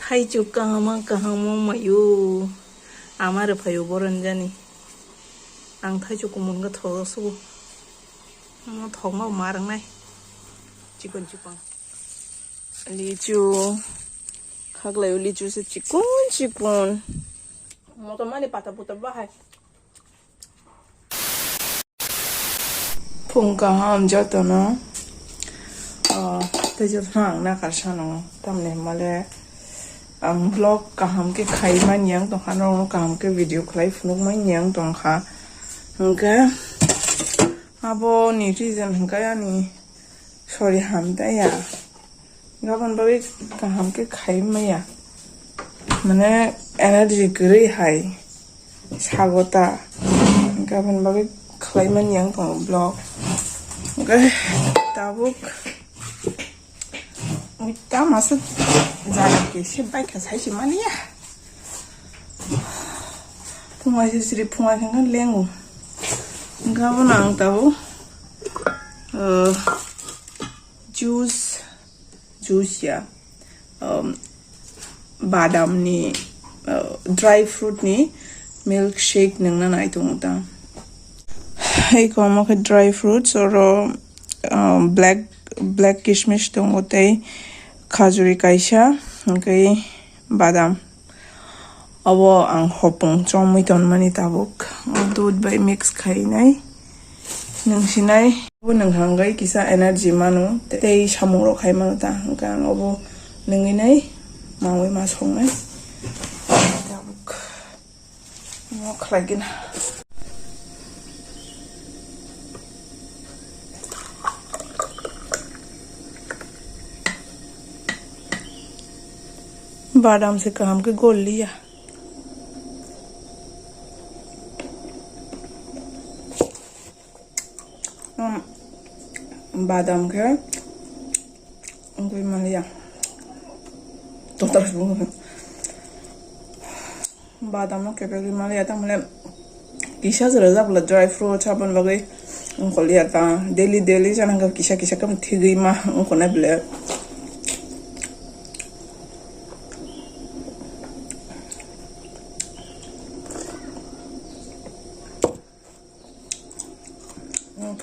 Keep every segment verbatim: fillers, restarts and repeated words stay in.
Thaichuk kahama kahama mayo. Ama rwphaio boron jani. Ang thaichuk kumun ga thok sugo. Mo thokma ma rangnai. Chikon chikon. Lichu. Khaklaio lichu se chikon chikon. Mo to mani pata puta bahai. Phung kaham jotono, ah, tei jotono ang nakar sano, tamni hwnmale ang vlog kaham khe khai manya wng tongkha, norokno kaham khe video khlai phunuk manya wng tongkha. Hwnkhe aboni reason hwnkhe ani sori hamtaiya. Gabon bagwi kaham khe khai maya. Mane energy kwrwi hai sago ta. Gabon bagwi khlai mani ang tongo vlog. Hwnkhe tabuk ta masa jani khe se baikha sai se mani ya. Phungai se siri phungai khe lengo. Gabon ang tabuk, uh, juice, juice ya, um, badam ni, uh, dry fruit ni milkshake nungna nai tongo ta. Hai komo khe dry fruits oro, um, black, black kishmish tongo tei khajuri kaisa, hwnkhe badam. Obo ang hopung chomwi tonmani tabuk. O dudh bai mix khainai. Nwngsinai. Bo nwng hanggai kisa energy mano. Tei samung rok khai mano ta. Hwnkhe ang obo nwnginai. Mawi ma songnai. Tabuk. Mo khlaigina. Badam se kaham khe gol liya. Um, badam khe wngwi manliya. Total se wngwi. Badam no kebegwi manliya, tamole kisa jora jak bwla dry fruits aboni bagwi wngkoliya ta. Daily, daily jana hwnkhe kisa, kisa khe thigwi ma wngkona bwle.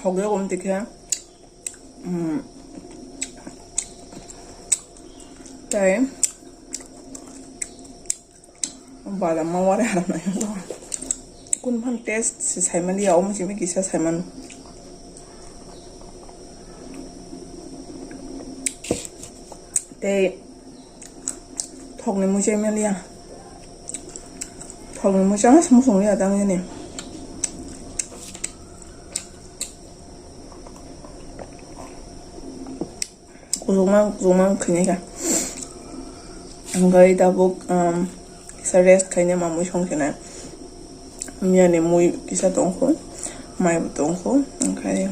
Thok ya gom tikhe. Mm. Tei badam ma wari haram na yong. Kun phan taste se saimani ya, omo simi kisa saiman. Tei thokni muichai maliya. Thokni muichai se musung liya tang yani. Kujuma, kujuma khainai ka. Ang gai tabuk, um, kisa rest khainai mamui song khainai. Miyani mui kisa tongkhu, mai bo tongkhu. Angkhai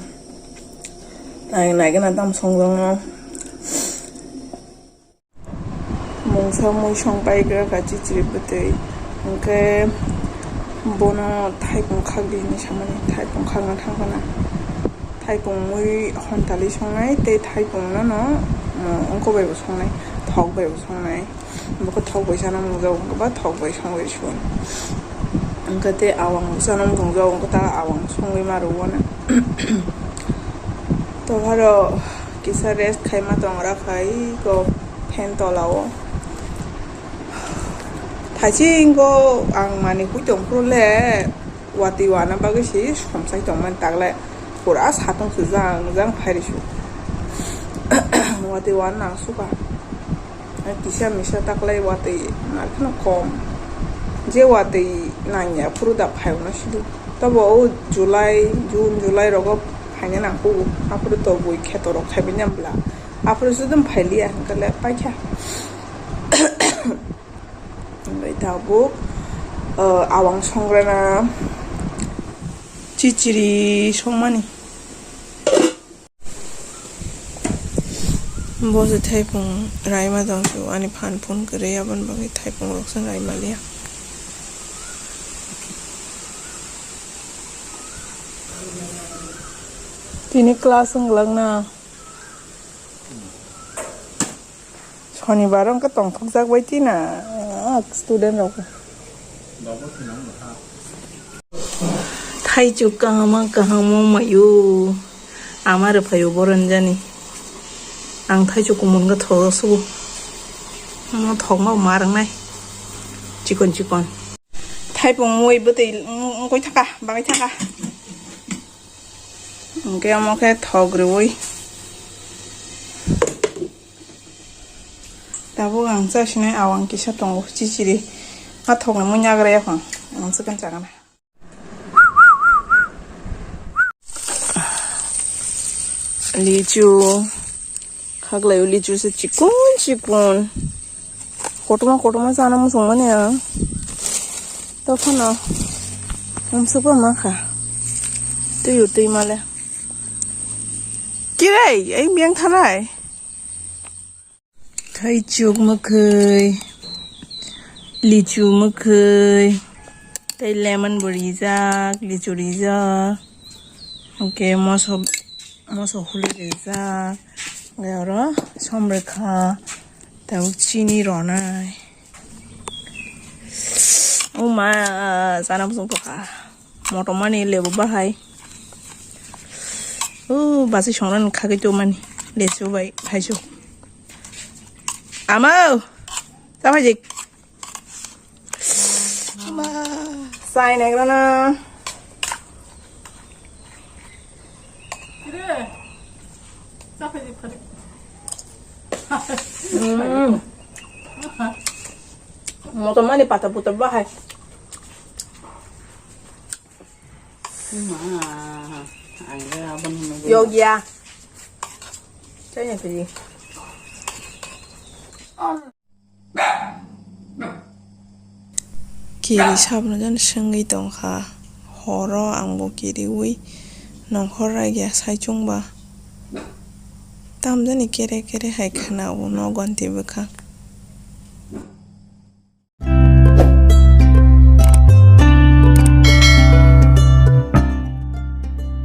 nai, nai gana tam song jong no. Mungsa mui song paigra ka chichiri bwtwi. Hwnkhe bono thaipung khakdi hinwi samani, thaipung khakna thangkhana. Thaipung mui hontali songnai tei thaipung no no, mm, wngkok bai bo songnai, thok bai bo songnai. Bokhe thok bai chana mungjago, hwnkhe ba thok bai songwi sugo. Hwnkhe tei awang bo chana mungjago, hwnkhe ta awang songwi ma rwo na. Toharo kisa rest khaima tongra khai ko fan tola o. Thaichingko ang mani hui tongphuru le watwi wana bagwi si somsai tongmani tagle pura satung se jang jang phairi su. Watwi wana nang suka. Kisa misa taklai watwi narkheno kom. Je watwi nangya phuru da phaio no sidu. Tobo o July, June, July rogo phaina nang kugo. Aphuru to bui kheto rok khaibai nang bla. Aphuru sudum phailiya hwnkhe le paikha. Hwnkhe tabuk, uh, awang songrana chichiri songmani. Bo se thaipung raima tong su ani phan phun kwrwi aboni bagwi thaipung rok se raima liya. Tini class wng glak na. Ani baro wngkha tongthokjak bai twi na, ah, student rok. Thaichuk kahama kahamo mayo. Ama rwphaio boron jani. Ang thaichuk kumun khe thogo sugo. Omo thokma ma rwngnai. Chikon chikon. Thaipung mui bwtwi wng-, wngwi thangkha, bagwi thangkha. Hwnkhe omo khe thok rwui. Tabuk ang chasinai awang kisa tongo, chichiri. A thokni mui nagra yaphang, ang chikon chagana. Lichu, khaklai o lichu se chikon chikon. Kotorma kotorma chana muchung mani ang. Tophano, umsukma mankha. Twi o twi male. Kirei, ai biyang thalai. Thaichuk mwkhwi, lichu mwkhwi, tei lemon bo rijak, lichu rijak, hwnkhe moso, moso huli rijak, hwnkhe oro som rwkha, tabuk chini ronai. O ma, chana muchung tongkha. Motom mani lebu bahai. O basi songrani khagwi tongmani. Lesu bai thaisu. Amo! Chaphai jik. Ama. Sai negrana. Mm. Motom mani pata puta bahai. Ma, ang ga abang nunggu. Yogya. Chaya pili. Kiri sabno jan sengwi tongkha. Horo ang bo kiriwi nongkhor raigya saichung ba. Tamjani kere kere hai khwna o nogo anti bwkha.